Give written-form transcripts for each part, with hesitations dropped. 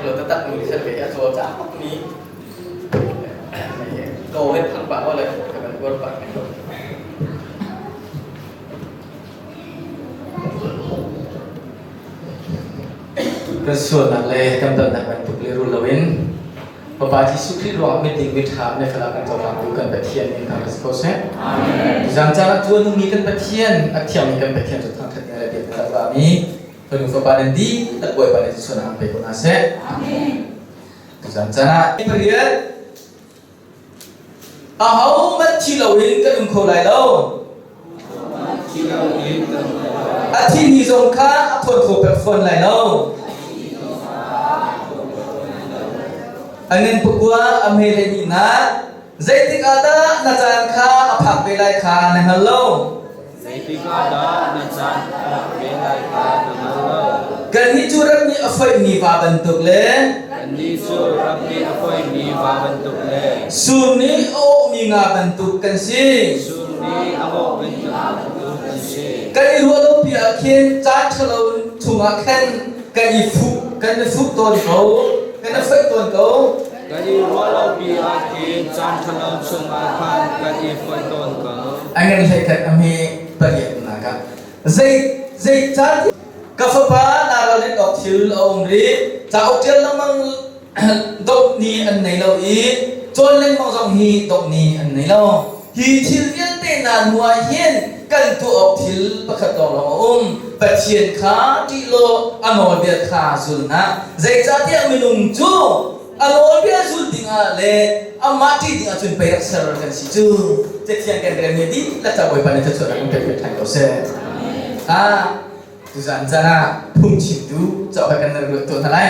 lo taktak mi sal ve a cawlcang bak mi ko he phang pah ko le ka van uar pah ko. Kan sualnak le kan dalnak bantuk lehrul loin Fapa Jesuh Khrih ruangah miding miṭha mifel ah kan cohlangtu kan Pathian min thangṭhat si ko seh. Tuzaan caan ah tuan nungmi kan Pathian, a thiangmi kan Pathian cu thangṭhat ding le biak ding a mi fanu fapa nan dihlak Bawipa nih Jesuh an pe ko hna seh. Tuzaan caan ah pariat Ahohmanh thi loin kan um kho lai lo. A thimi zong kha a thawn kho pek fawn lai lo. A ngan pakua a hme le hnihnak zeitik ah dah na caan kha a phak ve lai kha na hngal lo. Zeitik ah dah na caan a phak ve lai kha na hngal lo. Kannih cu ram nih a foihmi va bantuk le Kannih cu ram nih a foihmi va bantuk le sur nih a awhmi nga bantuk kan si. Sur nih a awhmi nga bantuk kan si. Kan i ruah lopi ah khin caan ṭhalo chungah khan kan i fuh kan i fuh tawn ko kan i foih tawn ko. Kan i ruah lopi ah khin caan ṭhalo chungah khan kan i foih tawn ko. A ngan hlei khat a hme pariatnak ah zei zei caan ka fapa naa ralrin awk thil a um rih cauk ṭial lengmang dongh ni an nei lo i cawn lengmang zong hi dongh ni an nei lo hi thil vialte hna hnu ah hin kan tuah awk thil pakhat lawnglawng a um Pathian kha ṭih law a nawlbia kha zul hna zeicahtiah minung cu a nawlbia zul dingah le amah ṭih dingah cun pei rak ser kan si cu Cathiang kan relmi dihlak ca Bawipa nih thluachuahnak in pek ṭhan ko seh. Ah, tuzan zan ah phungchimtu cauk kan ruah tuah hna lai.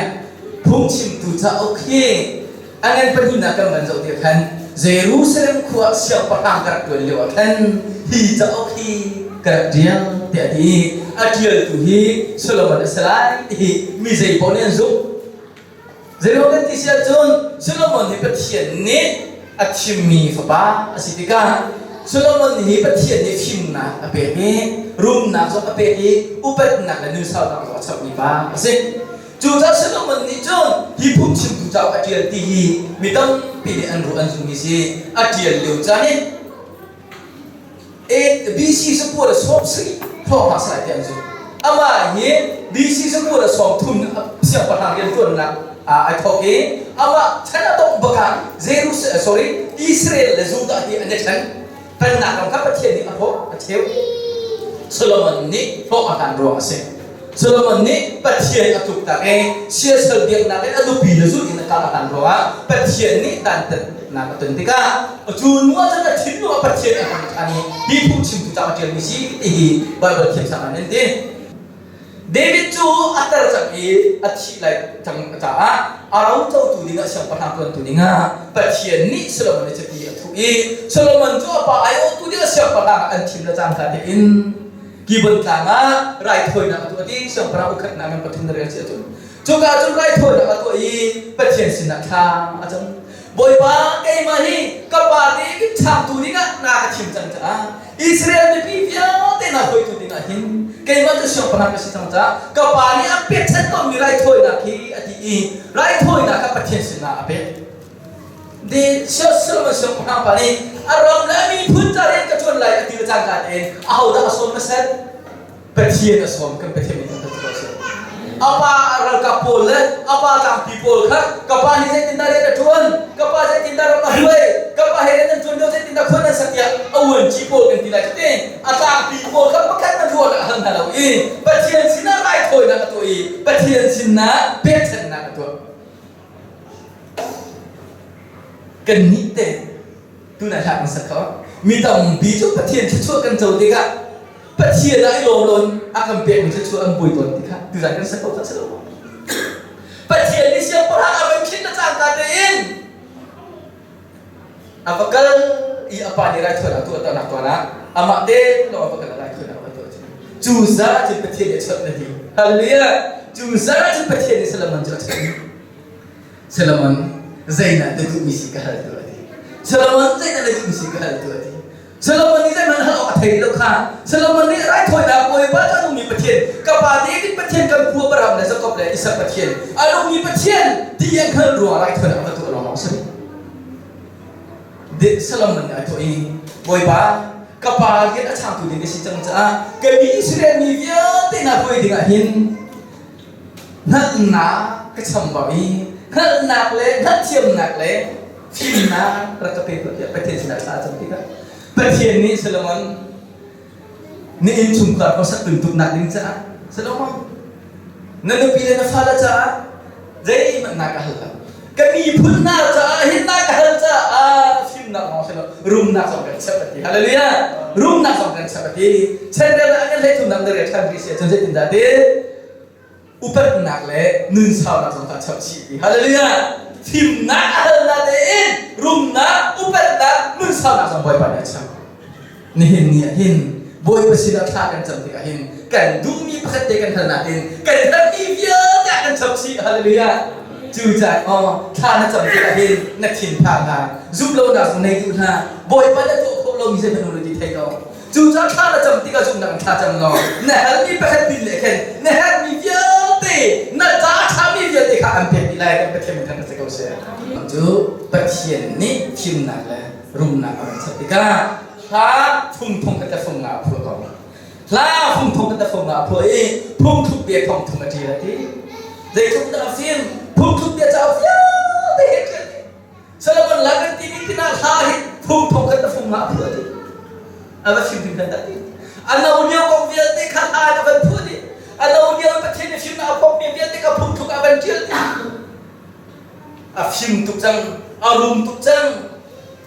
Phungchimtu cauk hi a ngan pahnihnak kan van zoh ti khan Jerusalem khua siangpahrang ka rak ṭuan lio ah khan hi cauk hi ka rak ṭial tiah a ti. A ṭialtu hi Solomon a si lai ti hi mi zei paoh nih an zumh. Zeiruang kan ti si ahcun Solomon hi Pathian nih a thimmi fapa a si tikah Solomon hi Pathian nih fimnak a pek i rumnak zong a pek i upatnak le nunsaunak zong a chapmi pa a si. Cucaah Solomon nih cun hi phungchimtu cauk a ṭial ti hi mi tampi nih an ruah an zummi si. A ṭial lio caan i BC sakua le 70 hrawng hna sai ti an zumh. Amah hi BC sakua le 30 siangpahrang rianṭuannak ai thawk i amah chan a dongh bak ah Jerusalem sorry Israel le Judah hi an i ṭhen. Pennak ram kha Pathian nih a hrawh a cheu. Solomon nih hlawh a hlan ruang a si. Solomon nih Pathian a tluktak i siasal biaknak in a nupi le zulh in a kal a hlan ruangah Pathian nih dantatnak a ton tikah cu nu ah cun a thinlung ah Pathian a hman ṭhan i hi phungchimtu ca a ṭialmi si ti hi Baibal thiamsang ah nan ti. David cu a tar cang i a thih lai cang caah a rocotu dingah siangpahrang ṭuantu dingah Pathian nih Solomon i chiti a thuh i Solomon cu a pa aiawhtu dingah siangpahrang ah an thim le cangka tein Gibeon tlang ah raithawinak a tuah ti siangpahrang ukhatnak ngan pathum na rel si ahcun cuka cun raithawinak a tuah i Pathian sinah thla a cam Bawipa keimah hi ka pa David changtu dingah na ka thim cang caah Israel mipi vialte na hruaitu dingah hin keimah cu siangpahrang ka si cang caah ka pa nih a pekchanh tawnmi raithawinak hi a ti i raithawinak kha Pathian sinah a pek De Solomon siangpahrang pa nih a ram le a miphun ca rian ka ṭuan lai a ti le cangka tein ahodah a sawm hmasat? Pathian a sawm kan Pathian nih kan ko seh. A pa ralkap pawl le a pa tlangpi pawl kha ka pa nih zeitindah rian a ṭuan, ka pa zeitindah ram a hruai, ka pa he rian nan ṭuan lio zeitindah khua nan sak tiah a uanci pawl kan ti lai cu ti. A tlangpi pawl kha pakhat na ruah a hal hna lo i Pathian sinah raithawinak a tuah i Pathian sinah pekchanhnak a tuah. Kannih teh tunah hlah kan sak kho. Mi tampi cu Pathian thluachuah kan co tikah Pathian ah i lawm loin a kan pekmi thluachuah an buai tawn ti kha tuzan kan sak ko cang si lo maw? Pathian nih siangpahrang a van khin na cangka tein a va kal i a pa nih raithawinak tuah tuahnak tuan ah amah te lawng a va kal raithawinak a va tuah cu zah cun Pathian nih a chawnh na ti hallelujah cu zah cun Pathian nih Solomon cu a chawnh Solomon zeidah na duhmi si ka hal tuah ti Solomon zeidah na duhmi si ka hal tuah ti. Solomon nih zeihmanh hal awk a thei lo kha. Solomon nih raithawinak Bawipa cu a nungmi Pathian, ka pa David Pathian, kan pu Abraham le Jakob le Isak Pathian, a nungmi Pathian ti an hngalh ruangah raithawinak a va tuah lawnglawng a si. Solomon nih a thawh i, Bawipa, ka pa rian a changtu ding ka si cang caah ka mi Israel mi vialte hna hruai dingah hin hngalhnak ka chambau i hngalhnak le hngalhthiamnak le fimnak rak ka pe tuah tiah Pathian sinah thla a cam tikah Pathian nih Solomon na innchungkhar khuasak tuntuknak ding caah Solomon na nupi le na fale caah zeihmanh na ka hal lo ka miphun hna caah hin na ka hal caah fimnak lawng si lo rumnak zong kan chap ati hallelujah rumnak zong kan chap ati chanrel ah kan hlei thumnak na rel ṭhan rih si ahcun zeitindah ti upatnak le nunsaunak zong kha chap chih ti hallelujah fimnak a hal na tein rumnak upatnak nunsaunak zong Bawipa nih a chap Nihin ni ah hin Bawipa sinah thla kan cam tikah hin kan duhmi pakhat te kan hal nain kan herhmi vialte ah kan chap chih. Hallelujah. Cucaah aw thla na cam tikah hin na thin phang hna, zumh lonak zong nei duh hna. Bawipa na tuah khawh lomi zeihmanh um lo ti thei ko. Cucaah thla na cam tikah zumhnak in thla cam law na halmi pakhat pin le khin na herhmi vialte na ca a ṭhami vialte kha an pek dih lai kan Pathian min thangṭhat si ko seh. Cu Pathian nih fimnak le rumnak a van chap tikah hla phung thong khat le fung nga a phuah ko. Hla phung thong khat le fung nga a phuah i phungthluk bia thong thum a ṭial a ti. Zeitluk dah a fim phungthluk bia cauk vialte he ṭial dih. Solomon la kan timi pinah hla hi phung thong khat le fung nga a phuah dih. A va fim hringhran dah ti. A no lio kong vialte kha hla in a van phuah dih. A no lio Pathian i fimnak a pokmi vialte kha phungthluk a van ṭial dih. A fim tuk cang, a rum tuk cang.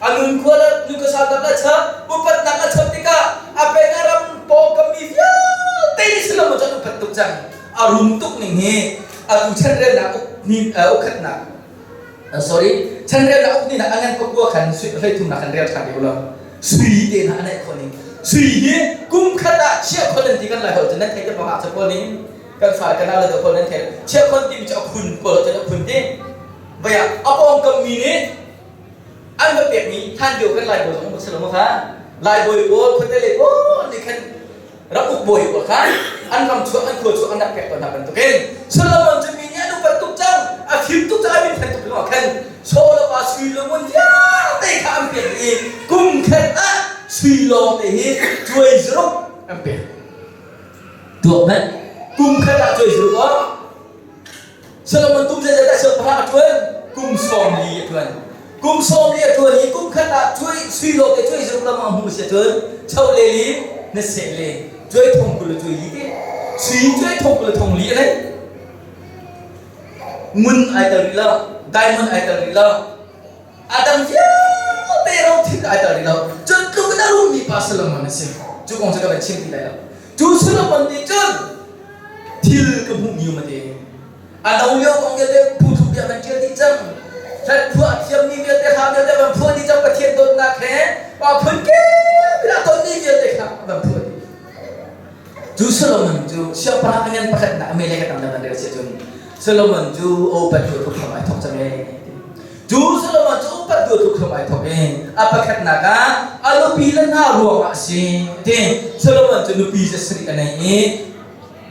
A nun khua le nukasalnak a chap, upatnak a chap tikah a peng a ram pawngkam mi vialte nih Solomon cu an upat tuk cang. A rum tuk ning hi atu chanrelnak uk ni ukhatnak sorry chanrelnak uk ni nak a ngan pakua khan sui hleithumnak khan rel ṭhan deuh law sui te hna a neih khawh ning sui hi kum khat ah chiah khon an ti kan lai holh cu nan thei te bang ah pawl nih kan fale kan le pawl nan thei chiah khon timi cu a khun pawl cun a khun ti vaya a pawngkam mi nih an va pekmi than deuh kan lai bawi zong si lo maw kha lai bawi pawl khuate lei pawl nih khan ram uk bawi pawl kha an ram chuak an khua chuak an rak pek tawn hna bantukin Solomon cu mi nih an upat tuk cang a fim tuk cang a min than tuk lawng khan Solomon sui lawng vialte kha an pek i kum khat ah sui lawng te hi cuai zaruk an pek tuak hmanh kum khat ah cuai zaruk aw Solomon kum zeizat dah siangpahrang a ṭuan? Kum 40 a ṭuan. Kum 40 a ṭuan i kum khat ah cuai sui lawng te cuai zuk lam a hmu si ahcun cho le li na seh le cuai thong 20 le cuai li ti. Sui cuai thong 20 le thong li a nei. Ngun ai tel rih lo, diamond ai tel rih lo. A dang vialte rothil ai tel rih lo. Cun tluk in a rummi pa Solomon a si. Cu kong cu ka van chim ti lai lo. Cu Solomon nih cun thil ka hmuhmi um a ti. A no lio kong vialte phungthluk bia van ṭial dih cang. Hlat phuah a thiammi vialte hla vialte van phuah dih cang Pathian dawtnak he pa phun kip in a tonmi vialte kha van phuah dih. Cu Solomon cu siangpahrang a ngan pakhatnak a mele ka tam van rel si ahcun Solomon cu opat tu thuk hram ai thok cang ee. Cu Solomon cu upat tu thuk hram ai thok i a pakhatnak ah a nupi le hna ruangah a si. Ti Solomon cu nupi zasarih a nei i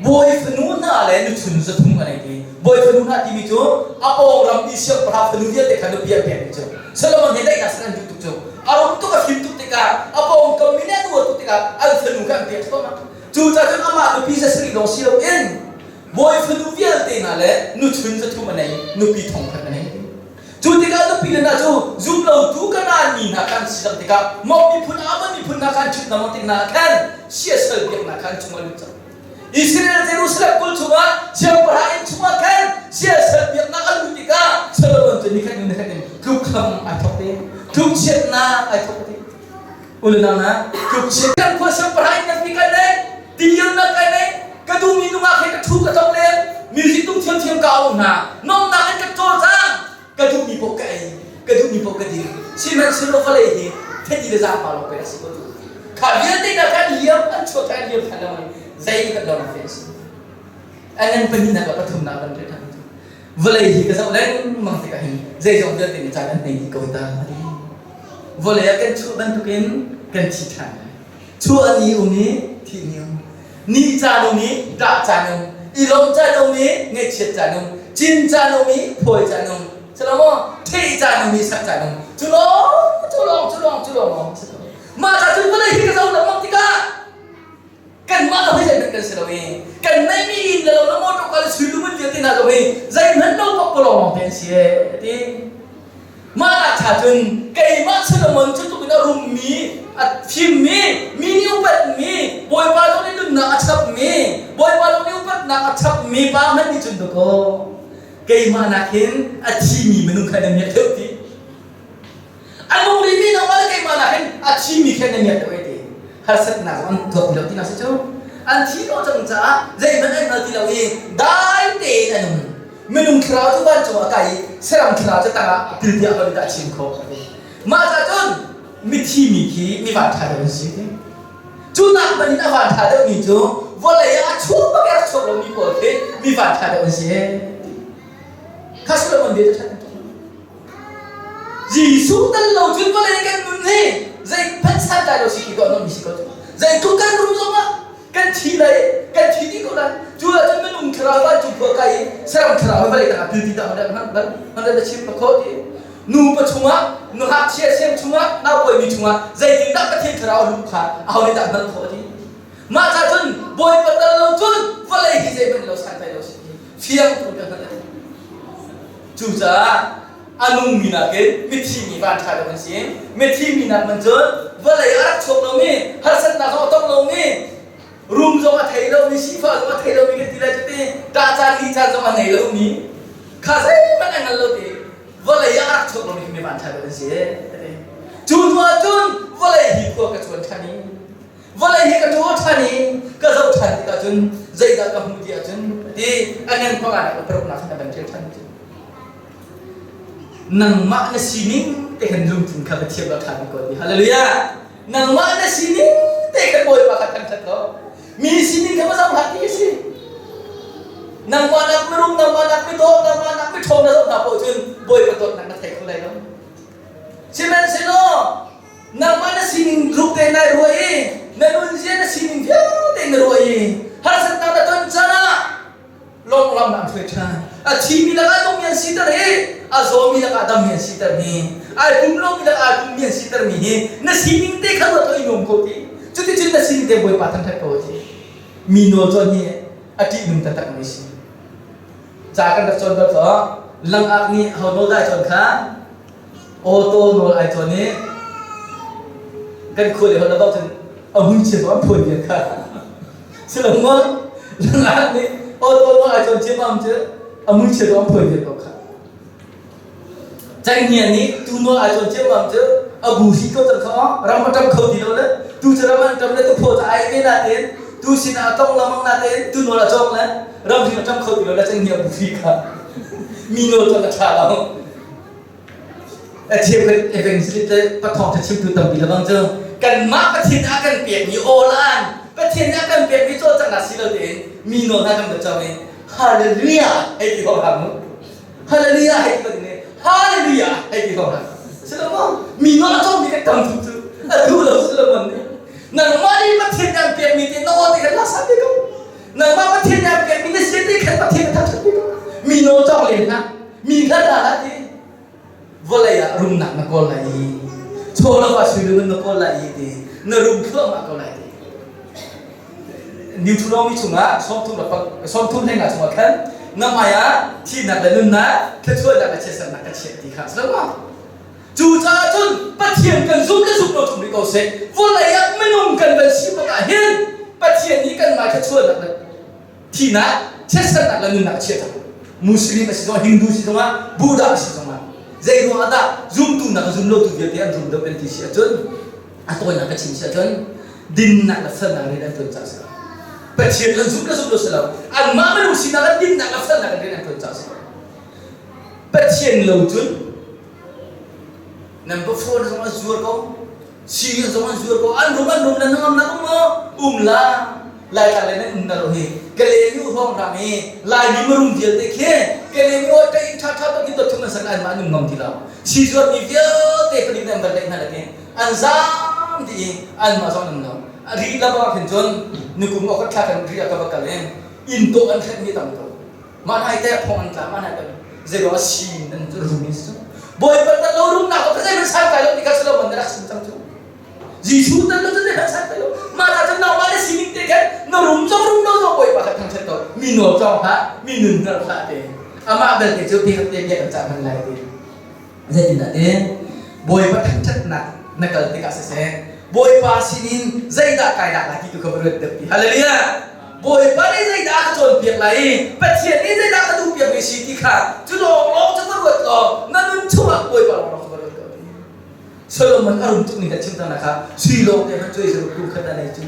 bawi fanu hna le nuchun 300 a nei ti. Bawi fanu hna timi cu a pawngram i siangpahrang fanu vialte kha nupi an pekmi cu Solomon he daihnak san an duh tuk cu a rum tuk a fim tuk tikah a pawngkam mi nih an uar tuk tikah an fanu kha an pek thluahmah. Cucaah cun amah nupi 7 lawng si loin bawi fanu vialte hna le nuchun 300 a nei nupi 1000 a nei. Cu tikah nupi le hna cu zumlotu Kanaan mi hna kha an si cang tikah Moab miphun Ammon miphun hna kha an ṭhut hna tik hna ah khan siasal biaknak kha an chungah lut cang. Israel Jerusalem kulh chungah siangpahrang inn chungah khan siasal biaknak an luh tikah Solomon cu nikhat hnu nikhat in tlukkham ai thawk te tlukchiatnak ai thawk te Ulanang na tlukchiat kan khua siangpahrang inn kan kai nei tilionnak kai nei ka duhmi nungak he ka ṭhu ka tlong len music tum thiamthiam ka au hna nomnak in ka cawlcang ka duhmi paoh ka ei ka duhmi paoh ka ding sihmanhsehlaw vawlei hi theti le zaangpa lawng pei a si ko cu kha vialte hna kha an liam an chuak kha an liam than lengmang zei kan lo fe a si a ngan pahnihnak le pathumnak kan ṭe ṭhan vawlei hi ka zoh lengmang tikah hin zeizong vialte nih caan an nei dih ko ta vawlei ah kan chuah bantukin. Kan thi ṭhan lai. Chuah ni um i thih ni um. Ni caan um i ṭah caan um. I lawmh caan um i ngaihchiat caan um. Cin caan um i phawi caan um. Silo maw? Theh caan um i sak caan um. Cu lawng, cu lawng, cu lawng, cu lawng lawng si lo. Mah ca cun vawlei hi ka zoh lengmang tikah kanmah lo hi zeihmanh kan si lo i kan neihmi inn le lo le motor le suilung vialte hna zong hi zeihmanh lo pakpalawng lawng te an si ee ti. Mah nak cha cun keimah Solomon cu tluk in a rummi, a fimmi, mi nih upatmi, Bawipa zong nih nunnak a chapmi, Bawipa zong nih upatnak a chapmi pa hmanh nih cun dakaw keimah nakin a thimi minung kha nan miak deuh ti. A nung rihmi nangmah le keimah nakin a thimi kha nan miak deuh ai ti. Harsatnak zong an tuak ti lo ti na si cu. An thi ko cang caah zeihmanh an hngal ti lo i dai tein an um. Minung thlarau cu vancung ah a kai i saram thlarau cu tangah a pil tiah holh in dah a chim khawh a ti. Mah ca cun mithi mi khi mi vanṭha deuh an si ti. Cu nak hmanh in a vanṭha deuhmi cu vawlei ah a chuak bak i a rak chuak lomi pawl khi mi vanṭha deuh an si. Kha Solomon bia cu ṭhat Jesuh tal lo cun vawlei kan nun hi zei hmanh santlai lo si ti ko a mi si ko cu. Zeitluk kan rum zongah kan thi lai kan thi dih ko lai. Cu ahcun minung thlarau vancung khua kai i saram thlarau hi vawlei tangah pil ti dah han han han na chim ka kho ti. Nupa chungah nu ngakchia sem chungah naupawi mi chungah zeitindah Pathian thlarau a luh kha aho nih dah hngalh khawh ti. Mah ca cun Bawipa tal lo cun vawlei hi zeihmanh lo santlai lo si ti fiang tuk ka hngalh. Cucaah a nungmi nakin mithi mi vanṭha deuh an si. Mithi mi nak man cun vawlei a rak chuak lomi, harsatnak zong a tong lomi, rum zong a thei lomi, sifah zong a thei lomi kan ti lai cu ti, ṭah caan ni caan zong a nei lomi, kha zeihmanh a hngal lo ti, vawlei ah a rak chuak lomi khi mi vanṭha deuh an si. Cu hnu ah cun vawlei hi khua ka cuan ṭhan i Vawlei hi ka ṭawl ṭhan i ka zoh ṭhan tikah cun zeidah ka hmuh ti ahcun a ti. A ngan panganak le paruknak khan a van ṭial ṭhan cu. Nangmah na sining te khan lungthin kha va thiam law ṭha bik ko ti. Hallelujah! Nangmah na sining te khan Bawipa kha thangṭhat ko. Mi sining kha va zoh hlah ti a si. Nangmah nak mirum, nangmah nak midawh, nangmah nak miṭhawng na zoh hna paoh cun Bawipa dawtnak na thei kho lai lo. Sihmanhsehlaw nangmah na sining tluk te nai ruah i na nunzia na sining vialte na ruah i harsatnak na ton caan ah lawnglam an hruai ṭhan. A thimi lakah nungmi an siter i a zawmi lakah dammi an siter mi ai pum lomi lakah ai pummi an siter mi hi na sining te kha ruat i nuam ko ti. Cuticun na sining te Bawipa thangṭhat ko ti. Mi nawl cawn hi a ṭihnung taktak mi si. Ca kan rak cawn bal ko. Langak nih ho nawl dah ai cawn kha? Auto nawl ai cawn i kan khua le holh cun a mui chia an phuan vial kha. Silo maw? Langak nih auto nawl ai cawn ciammam cu a mui chia an phuan vial ko kha. Cenghngia nih tu nawl ai cawn ciammam cu a bu hi ko cang kha ram a ṭam kho ti lo le tu cu ram an ṭam le tu phaw cu ai ve natein tu sinah a tong lengmang natein tu nawl a cawng le ram hring a ṭam kho ti lo le cenghngia bu hi kha mi nawl cawn a ṭha lo. A cheukhat evangelist le pathawng chimtu tampi lebang cu kanmah Pathian a kan pekmi aw-lan Pathian nih a kan pekmi cawlcanghnak si lo tein mi nawl hna kan va cam i hallelujah hei ti hawk hlah mu hallelujah hei ti ni hallelujah hei ti hawk hlah si lo maw mi nawl a cawmmi kan tam tuk cu a duh lo si lo man nih nangmah nih Pathian nih an pekmi te na aw te khan laksa te ko nangmah Pathian nih an pekmi na sia te khan Pathian a thangṭhat te ko mi nawl cawng len hlah Mi kha dah lah ti vawlei ah rumnak na kawl lai i chaw lo ah sui na kawl lai i ti na rum thluahmah ko lai ti. Deuteronomy chungah 33 hlei nga chungah khan na hmai ah thihnak le nunnak thluachuahnak le chiatsernak ka chiah ti kha a si lo maw? Cucaah cun Pathian kan zum le zum lo chung rih ko seh vawlei ah minung kan van si bak ah hin Pathian nih kanmah thluachuahnak le thihnak, chiatsernak le nunnak a chiah cang. Muslim a si zongah, Hindu si zongah, Buddha a si zongah, zei ruangah dah zumtu nak zumlotu vialte an rum deuh kan ti si ahcun, a tawinak ka chim si ahcun, dinnak le felnak rian an ṭuan caah si lo. Pathian an zum le zum lo si lo. Anmah minung sinak ah dinnak le felnak in rian an ṭuan caah si lo. Pathian lo cun nan phone zong an zuar ko, Si zong an zuar ko an rum an rum nan ngam nak um maw um la Laitlang le nan um na lo hi Kalemi hrawng ram hi Laimi marum vialte khi Kalemi aw ṭa in ṭha ṭha tuk in dot thum an sak an mah an um ngam ti lo si zuar mi vialte palik nan van leh hna le an zam di. ti i anmah zong an um lo. Ri lam ah khin cun nukum awk thla kan ri ah ka va kal i inn tawh an hrenh mi tam tuk. Mah hna hi teh phong an tla, mah hna hi zeiruang ah sin an rum in si. Bawipa tan lo rumnak ka zei san kai lo ti kha Solomon na rak sim cang cu. Jesuh tan lo cu zei san kai lo. Mah ta cun nangmah na sining te khan na rum zong rum lo zong Bawipa kha thangṭhat ko. Mi nawl cawng hlah, mi nun hngal hlah te. Amah belte cu ti te bia kan cah hman lai ti. Zeitindah ti Bawipa thangṭhatnak na kal tikah siseh Bawipa sinin zeidah kai lak lai ti tu kha va ruat deuh ti. Hallelujah! Bawipa nih zeidah a ka cawnpiak lai i Pathian nih zeidah ka duhpiak mi si ti kha cu lawnglawng cu va ruat law na nun chungah Bawipa lawnglawng cu va ruat ko ti. Solomon a rum tuk ning kan chim cang kha sui lawng te hmanh cuai zaruk kum khat a nei cu.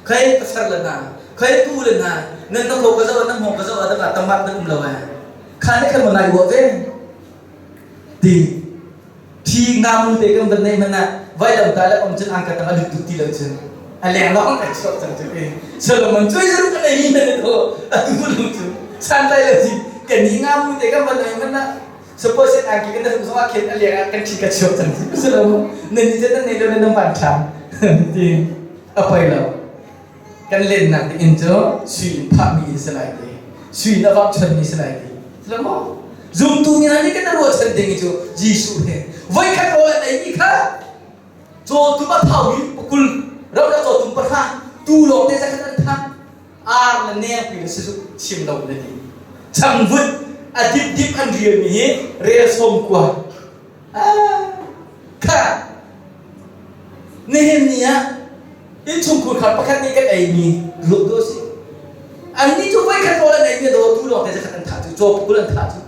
Khai ka far le hna, khai tu le hna, nan na ko ka zoh nan hmong ka zoh ah dang tamat nan um lo eh. Kha ne khan mo nai uah ve. Ti thi ngamu te kan van nei hmanh ah vailam ta le om cun ang ka tang a lut duh ti lo cun a leng lawng kan chuak cang cu ti Solomon cu zaruk a nei mi hmanh to a tu lu cu santlai lo ci kan ni ngamu te kan van nei hmanh ah suppose angki kan dah zong ah khin a leng ah kan thi ka chuak cang cu Solomon nan ni nan nei lo nan van ṭham ti a poi lo kan lennak ding inn cu sui in phahmi inn si lai ti sui in a vang chonmi si lai ti Lamo zumtu mi hna nih kan ruahchan ding cu Jesuh he voikhat rawl an ei mi kha cawtum a thaumi pakul ram le cawtum pahra tu lawng te zakhat an thah ar le nengpi le sizuk chim lo na ti changvut a dip dip an rial mi hi rel sawm kua kha nihin ni ah innchungkhur kha pakhat nih kan eimi ruak dawh a si. Annih cu voikhat rawl an eimi a daw tu lawng te zakhat an thah cu caw pakul an thah cu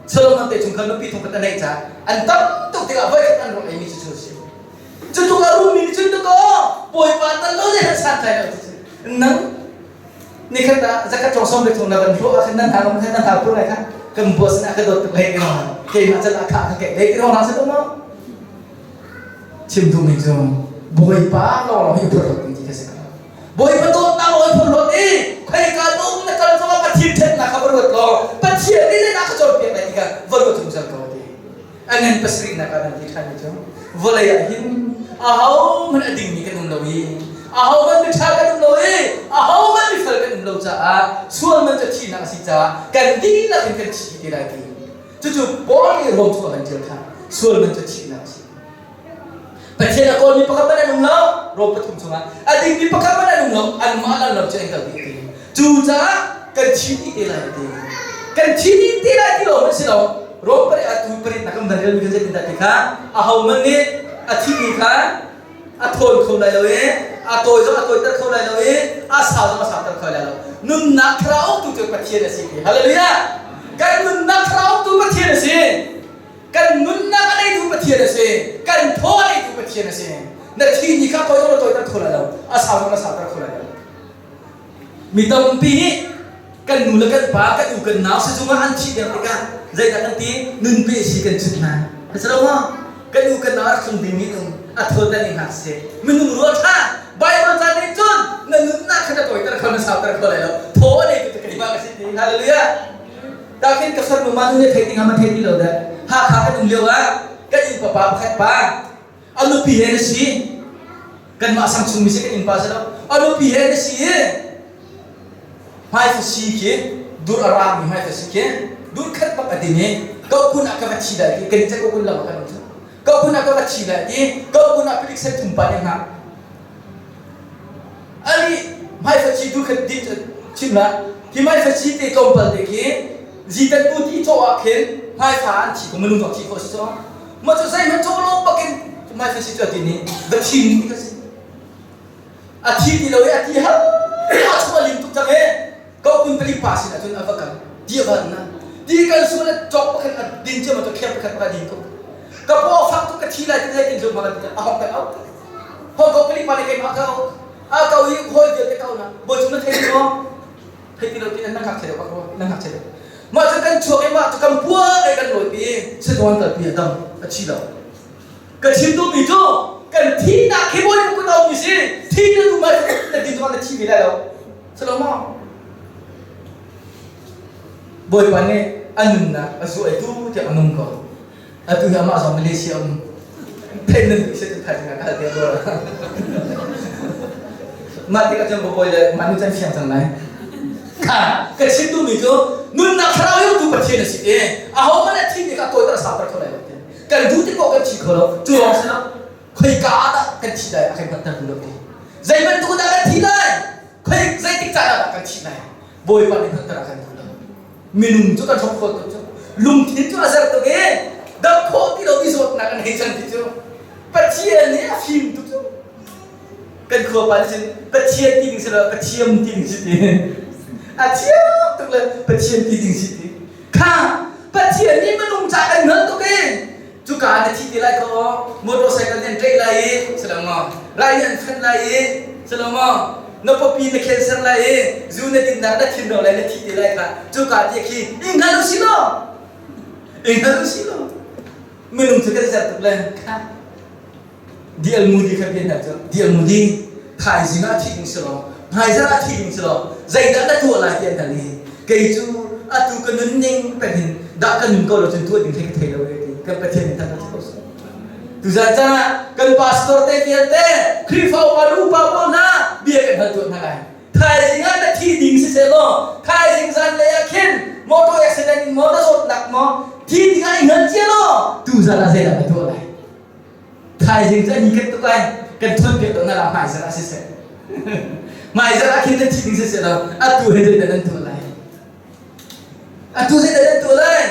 Solomon te chungkhar nupi thongkhat a neih caah an tam tuk tikah voikhat an rawl eimi cu cu a si. Cu tluk a rummi nih cun dakaw Bawipa tal lo zei hmanh santlai lo ti cu nang nikhat ah zakhat cawng som le thong na van hlawh ah khan nan hna nan hna pur lai kha kan bua sinah ka dawt tuk hlei ti keimah cal ah khah ka keih hlei ti rong hna si maw Chim duhmi cu Bawipa lawnglawng hi phorhlawt ding ti kha si ko. Bawipa dawtnak lawng hi phorhlawt i khoika lung na kal zongah Pathian ṭhatnak kha va ruat law Pathian nih zeidah ka cawnpiak lai ti kha va ruat zungzal ko ti. A ngan pasarihnak ah nan ti ṭhanmi cu vawlei ah hin ahohmanh a dingmi kan um lo i ahohmanh miṭha kan um lo i ahohmanh mifel kan um lo caah sual man cu thihnak a si caah kan dihlak in kan thi te lai ti. Cucu Paul nih Rom chung a kan ṭial kha sual man cu thihnak a si. Pathian a kawlmi pakhat hmanh an um lo, Rom pathum chungah a dingmi pakhat hmanh an um lo, anmah lan lo cu an kal dih ti. Cucaah kan thi dih te lai ti. Kan thi dih te lai ti lo hmanh si lo. Rom pariat ah tu pariat nak kan van relmi kha zeitindah ti kha ahohmanh nih a thihmi kha a thawn kho lai lo i a tawi zong a tawiter kho lai lo i a sau zong a sauter kho lai lo. Nunnak thlarau tu cu Pathian a si ti. Hallelujah! Kan nunnak thlarau tu Pathian a si. Kan nunnak a neitu Pathian a si. Kan thaw a neitu Pathian a si. Na thi ni kha tawi zong na tawiter kho lai lo. A sau zong na sauter kho lai lo. Mi tampi nih kan nu le kan pa, kan u kan nau sizung ah an thih deng tikah zeidah kan ti? Nun pe si kan chut hna. Ka si lo maw? Kan u kan nau a rak tlung dingmi um a thawn dan in hna seh. Minung rual ṭha Bible ca nih cun na nunnak kha na tawiter kho na sauter kho lai lo. Thaw a nei tu keimah ka si ti. Hallelujah. Takhin ka farnu ma nu nih thei ti nga ma thei ti lo dah. Hakha kan um lio ah kan inn papa pakhat pa a nupi he na si kanmah sang chungmi si kan innpa si lo a nupi he na si i hmaifasi khi dur a rangmi hmaifasi khi dur khat bak a din i kokun ah ka va thi lai ti kan i kokun lam ah kan um cu kokun ah ka va thi lai ti kokun ah pilik sen thum pa nih hngak ali hmaifasi dur khat din chim la hi hmaifasi te tlawmpal te khi zitan bu ti cawh ah khin hmaifa an thi ko minung zong thi khawh si cu Mah cu zeihmanh cawh lo bakin mai si cu a ti nih va thin ti ka si. A thi ti lo i a ti hal a chung a lim tuk cang e ko kun pali pa sin ahcun a va kal ti a van na ti kan sual a cawk pakhat a din cia ma cu kher pakhat pakhat din ko ka paw fak tuk ka thi lai ti zei tin zum ma a hong kan au hong ko pali pa le keimah ka au a kau i hawi vialte ka au na bawi chung na thei ti maw thei ti lo ti nan ngakchia deuh bak rua nan ngakchia deuh mah cu kan chuak i mah cu kan pua le kan lawi pi sizuan kalpi a dam a thi lo ka chim duhmi cu kan thihnak khi bawi kun a um si thi na duh ma na din zong na thi ve lai lo silo maw Bawipa nih a nunnak a zuai tu tiah a nung ko atu hi amah zong Malaysia um. Thein nan duh si thaizing ah ka hal te rua. Mah tikah cun bawi le mah nu can fiang cang lai. Kha ka chim duhmi cu nunnak thlarau yo tu Pathian a si i aho hmanh a thi mi kha tawi a sauter kho lai lo ti. Kan duh ti ko kan thi kho lo. Cu lawng si lo. Khoika ah dah kan thi lai a kan hngalhter duh lo ti. Zei bantuk dah kan thi lai? Khoi zeitik caan ah dah kan thi lai? Bawipa nih hngalhter a kan duh lo. Minung cu kan hrok khawh tuk cu. Lungthin cu a zer tuk i dam khawh ti lo mi zawtnak an hei cang ti cu. Pathian nih a fim tuk cu. Kan khua pa nih cun Pathian ti ding si lo Pathiam ti ding si ti. A thiam tuk le Pathian ti ding si ti. Kha Pathian nih minung ca kan hngalh tuk i cuka na thi te lai ko motorcycle nih an ṭaih lai i si lo maw rai nih an fenh lai i si lo maw na pawpi na cancer lai i zu na dinnak na thin ro lai na thi te lai kha cuka ti khi i hngal u si law i hngal u si law minung cu kan zer tuk le kha D.L. Moody kha bia hna cu D.L. Moody thaizing ah thi ding si law hmaizarh ah thi ding si law zeidah na tuah lai ti an hal i kei cu atu ka nunning peng hin dah ka nun ko lo cun tuah ding hi ka thei lo e ti kan Pathian nih than ko seh tuzan caan ah kan pastor te vialte Khrihfa upa le upa pawl hna bia kan hal tuah hna lai thaizing ah na thi ding si seh law thaizing zan lei ah khin motor accident in maw na zawtnak maw thi ding ah i hngal cia law tuzan ah zeidah na tuah lai Thaizing cu an i ket tuk lai. Kan ṭhawnpiak deuh hna la hmaizarh ah siseh. Hmaizarh ah khin nan thi ding siseh law atu he zeidah nan tuah lai? Atu zeidah nan tuah lai?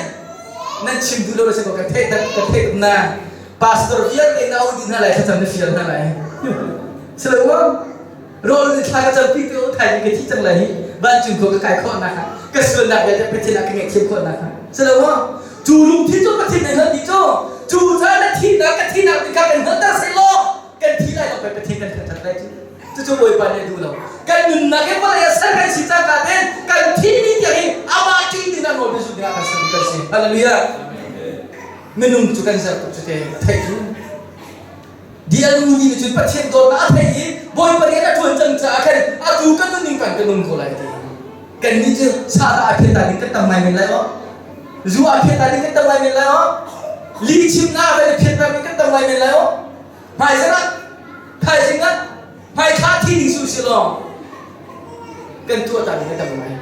Nan chim duh lo le si ko kan theih kan theih tuk na. Pastor vialte na au dih hna lai thlacam na fial hna lai. Si lo maw? Rawl in thla ka campi te u thaizing ka thi cang lai hi vancung khua ka kai khawh nak ka sualnak vialte Pathian ah ka ngaihthiam khawh nak si lo maw? Cu lungthin cu Pathian nih hngalh ti cu cu caan na thihnak ka thihnak ti kha kan hngalhter seh law kan thi lai lo pei Pathian kan thangṭhat lai cu. Cucu Bawipa nih a duh lo. Kan nunnak hi vawlei ah ser kan si cangka tein kan thi ni tiang hi amah ṭih ding ah nawl biazul ding ah kan ser kan si. Hallelujah. Minung cu kan zer tuk cu te theih cu. Dial nu nih cun Pathian dawtnak a theih i Bawipa rian a ṭuan cang caah khan atu kan nunning kan ka nung ko lai ti. Kannih cu sa a phiat ding kan tam ngai men lai aw. Zu a phiat ding kan tam ngai men lai aw. Li chimnak a phiat ding kan tam ngai men lai aw. Hmaizarh ah, thaizing ah, hmaithla thi ding su si law kan tuah ta ding kan tam ngai.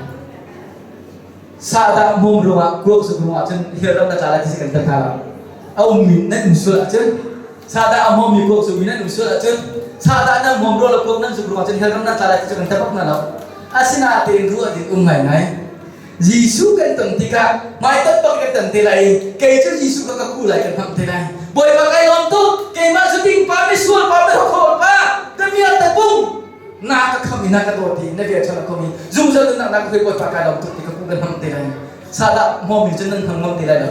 Sahdah hmawm ruangah kuak zuk ruangah cun hialram na tla lai ti si kan tan hna lo. A ummi nan um sual ahcun sahdah a hmawmmi kuak zukmi nan um sual ahcun sahdah nan hmawm ruang le kuak nan zuk ruangah cun hellram nan tla lai ti cu kan tan bak hna lo. Asinain ruah ding um ngaingai. Jesuh kan ton tikah hmaitonh bak kan ton te lai i kei cu Jesuh kha ka ku lai kan hmang te lai. Bawipa kai lawm tuk keimah cu ding pa misual pa mihrokhrawl pa ka vialte pung na ka kham i na ka dawt i na bia ṭha khom i zungzal nunnak na ka hruai bawipa kai lawm tuk ti ka ku kan hmang te lai sadah hmawmi cun nan hmang ngam te lai lo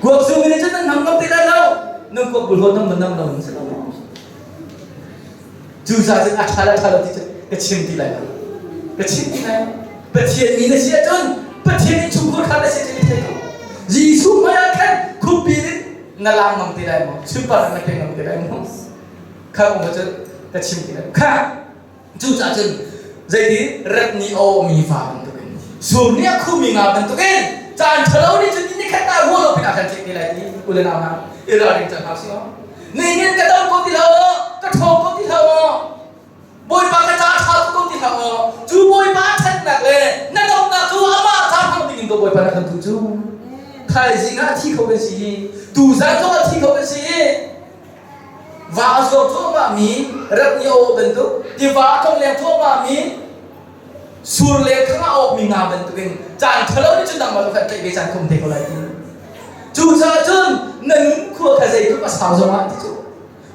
kuak zumi nih cun nan hmang ngam te lai lo nan kuak bul hawn nam nam lo si lo cu ca cun a ṭha le ṭha lo ti cu ka chim ti lai lo ka chim ti lai Pathian mi na si ahcun Pathian in chungkhur kha na si cun i thei ko Jesuh hmai ah khan khuppi in na lam ngam te lai maw sunparnak na pe ngam te lai maw Kha kong kha cu ka chim ti lo. Kha cucaah cun zeiti rat nih a awmi fa bantukin sur nih a khumi nga bantukin caan ṭhalo nih cun ni khat ah ruah lo pin a kan tlek te lai ti u le nau hna i ralring cang hna sih aw. Nihin ka dam ko ti hlah aw, ka ṭhawng ko ti hlah aw, Bawipa ka ca ṭha tuk ko ti hlah aw, cu Bawipa ṭhatnak le na damnak cu amah ca hmang dingin ko Bawipa na kan tu cu. Thaizing ah a thi kho kan si i, tuzan zong a thi kho kan si i, Va a zuar cuahmahmi rat nih a awh bantuk, tiva a tlongleng cuahmahmi sur le khang a awkmi nga bantukin caan ṭhalo nih cun nangmah kha tlaih ve caan khum te ko lai ti. Cucaah cun na nun khua kha zeitluk a sau zongah ti cu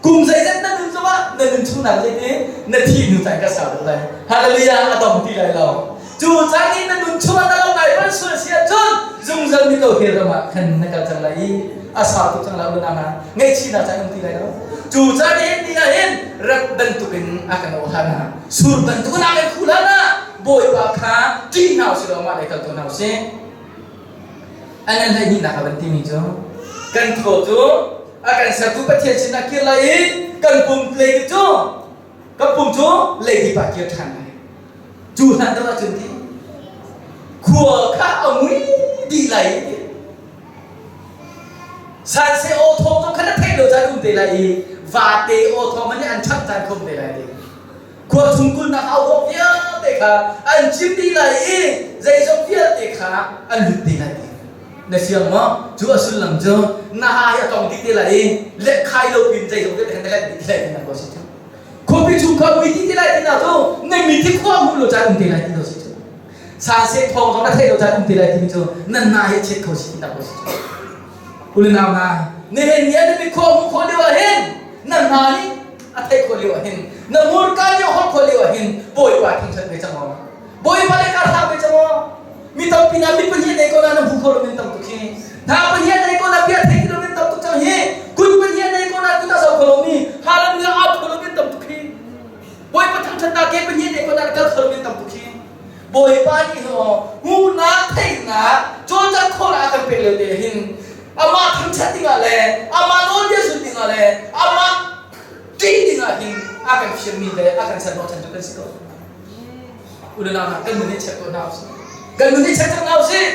kum zeizat na nun zongah na nun chungnak zeiti na thih hnu caan ka sau deuh lai. Hallelujah a dong ti lai lo. Cu caan i na nun chungah na lo ngai bal sual si ahcun zungzal mi ko hell ram ah khan na kal cang lai i a sau tuk cang lai u na ngaihchihnak caan um ti lai lo. Cu caan i ni ah hin rat bantukin a kan ohan ah sur bantukin a kan khul han ah Bawipa kha ṭih hna usih law mah lei kal tuah hna usih. An an hleihnihnak a van timi cu kan thaw cu a kan sertu Pathian sinah kir lai i kan pum leidip cu Ka pum cu leidip ah kir ṭhan lai. Cu hlan deuh ahcun ti khua kha a mui dih lai. Sanseh aw thawng zong kha na theih. theih lo caan um te lai i vate aw thawng man nih an changh caan khom te lai ti. Khua chung kulhnak au awk vialte kha an chim dih lai i zeizong vialte kha an lut te lai ti. Na fiang maw? Cu a sullam cu na ha hi a tong dih te lai i lehkhai lo pin zeizong vialte kha na let dih te lai ti nak ko si cu. Khuapi chung kha mui ti te lai ti na cu na mi ti khua hmuh lo caan um te lai ti lo si cu. Sanse thawng zong na theih lo caan um te lai timi cu nan hna hi chet kho si ti tak ko si cu. Ulenau hna, nihin ni an mi khua hmuh khawh lio ah hin nan hna nih a theih khawh lio ah hin na hmurka nih a holh khawh lio ah hin Bawipa thangṭhat ve cang aw. Bawipa le kar hlang ve cang aw. Mi tampi na mi pahnih nei ko na na hmu kho lo min tam tuk hi. Hna pahnih nei ko na bia thei ti lo min tam tuk cang hi. Kut pahnih nei ko na kut a zo kho lo mi halam ni a kho lo min tam tuk hi. Bawipa thangṭhatnak ke pahnih nei ko na kal kho lo min tam tuk hi. Bawipa nih hmuhnak theihnak cawlcangh khawhnak a kan pek lio te hin amah thangṭhat dingah le amah nawlbia zulh dingah le amah ṭih dingah hin a kan fialmi le a kan ser hnawhchan cu kan si ko. Unau hna kan nun hi check ko hna usih. Kan nun hi check cang hna usih.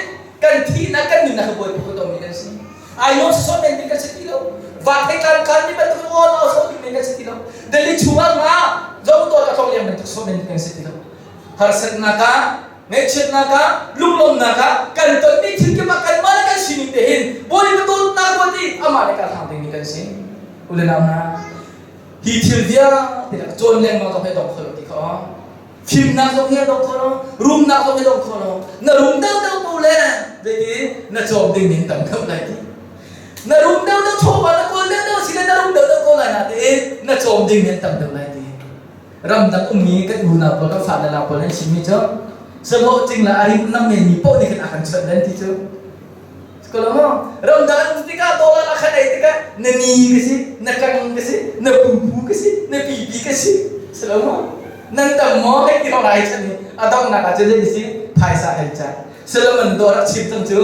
Kan thihnak kan nunnak hi Bawipa kut mi kan si. Ai no sawt men ding kan si ti lo. Va thei kan kan mi bantuk aw au sawt ding men kan si ti lo. Delhi chungah nga zo to ka tong liam bantuk sawt men ding kan si ti lo. Harsatnak ah, ngaihchiatnak ah, lunglawmhnak ah kan tonmi thil kip ah kanmah le kan sining te hin Bawipa dawtnak ruat i amah le kan hlang dingmi kan si. U le nau hna, hi thil vialte lak cawn lengmang zong hi dong kho lo ti kha aw. Fimnak zong hi a dong kho lo, rumnak zong hi dong kho lo. Na rum deuhdeuh po le zeiti na cawm ding ning tam deuh lai ti. Na rum deuhdeuh chawva na kawl deuhdeuh si le na rum deuhdeuh ko lai na tiin na cawm ding ning tam deuh lai ti. Ramdang ummi kan unau pawl kan fale la pawl an chimmi cu sahlawh cingla a rim nam mi paoh nih khan a kan chawnh len ti cu ko maw ramdang an um tikah dollar a khan ei tikah na ni ka si na kang ka si na pupu ka si na pipi ka si si lo maw nan tam maw hei ti rai chan hi a donghnak ah cun zei si phaisa hei ca Solomon dawr a chim cang cu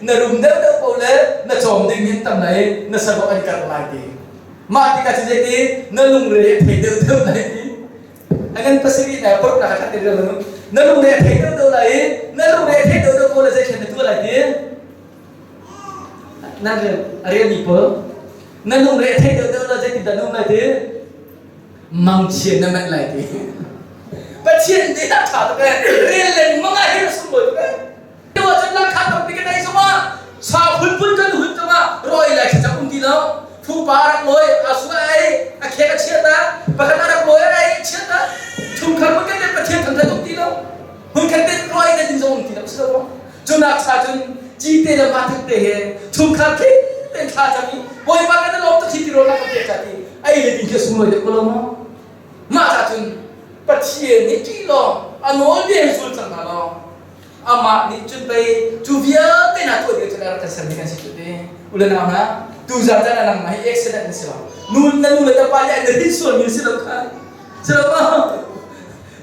na rum deuh deuh po le na cawm ding hin tam lai na sahlawh an karh lai ti Mah tikah cu zeiti na lungre a thei deuhdeuh lai i a ngan pasarih na paruk na khat ti lo na lungre a thei deuhdeuh lai i na lungre a thei deuhdeuh ko le zei na tuah lai ti na rian a rian mi pawl na lungre a thei deuhdeuh la zeitin dah na um lai ti mangchia na manh lai ti Pathian nih a ṭha tuk ee rel lengmang ah hin a sunglawi tuk ee Tua cun langkha tampi kan ei zongah sa phunphun kan hun zongah rawi lai thlacam um ti lo. Phupa a rak lawi, a su a ei, a khek a chiat ah, pakhat a rak lawi a ei a chiat ah, chungkhar hmun kan Pathian thangthat um ti lo. Hmun khat te rawi kan din zong um ti lo si lo maw? Cunak cha cun cite le ma thak te he chungkhar tling tein thla cam i Bawipa kan i lawm tuk hi ti rawl na kan pek ca ti ei le din khi a sunglawi deuh ko lo maw? Mah ca cun Pathian nih ṭih law a nawlbia hi zul cang hna law amah nih cun pei cu vialte hna tuah ding cun a rak kan sermi kan si cu ti u le nau hna tuzan caan ah nangmah hi accident na si lo nu na nu le na pa nih an hin sualmi na si lo kha si lo ma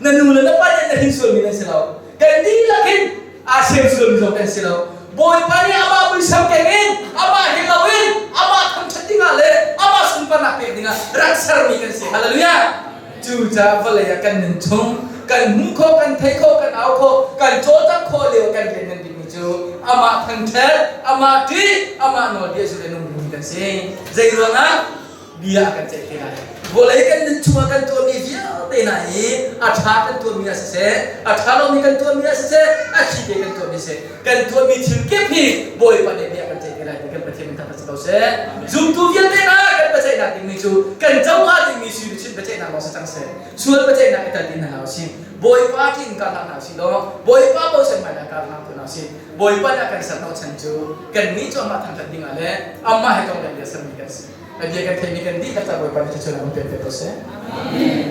na nu le na pa nih an hin sualmi na si lo kan dihlak hin aa sem sualmi zong kan si lo Bawipa nih amah muisam keng in amah he lo in amah thangṭhat dingah le amah sunparnak pek dingah rak sermi kan si hallelujah Cucaah vawlei ah kan nun chung kan hmuh khawh, kan theih khawh, kan au khawh, kan cawlcangh khawh lio kan rian ngan bikmi cu amah thangṭhat, amah ṭih, amah nawlbia zulh le nung dingmi kan si. Zei ruangah? Bia a kan ceih te lai. Vawlei kan nun chungah kan tuahmi vialte hna hi a ṭha kan tuahmi ah siseh, a ṭha lomi kan tuahmi ah siseh, a thli te kan tuahmi siseh, kan tuahmi thil kip hi Bawipa nih bia kan ceih te lai ti kan Pathian min thangṭhat si ko seh. Zumtu vialte hna kan biaceihnak dingmi cu kan co hnga dingmi sui luchin biaceihnak lawng si cang seh. Sual biaceihnak i tel ti hna hlah usih. Bawipa ṭih in kar hlah hna usih law Bawipa bochan hmai ah kar hlah hna usih. Bawipa nih a kan ser hnawhchan cu kannih cu amah thangṭhat dingah le amah he tong le bia sermi kan si. A bia kan theihmi kan dihlak ca Bawipa nih thluachuah in pek ve ko seh. Amen.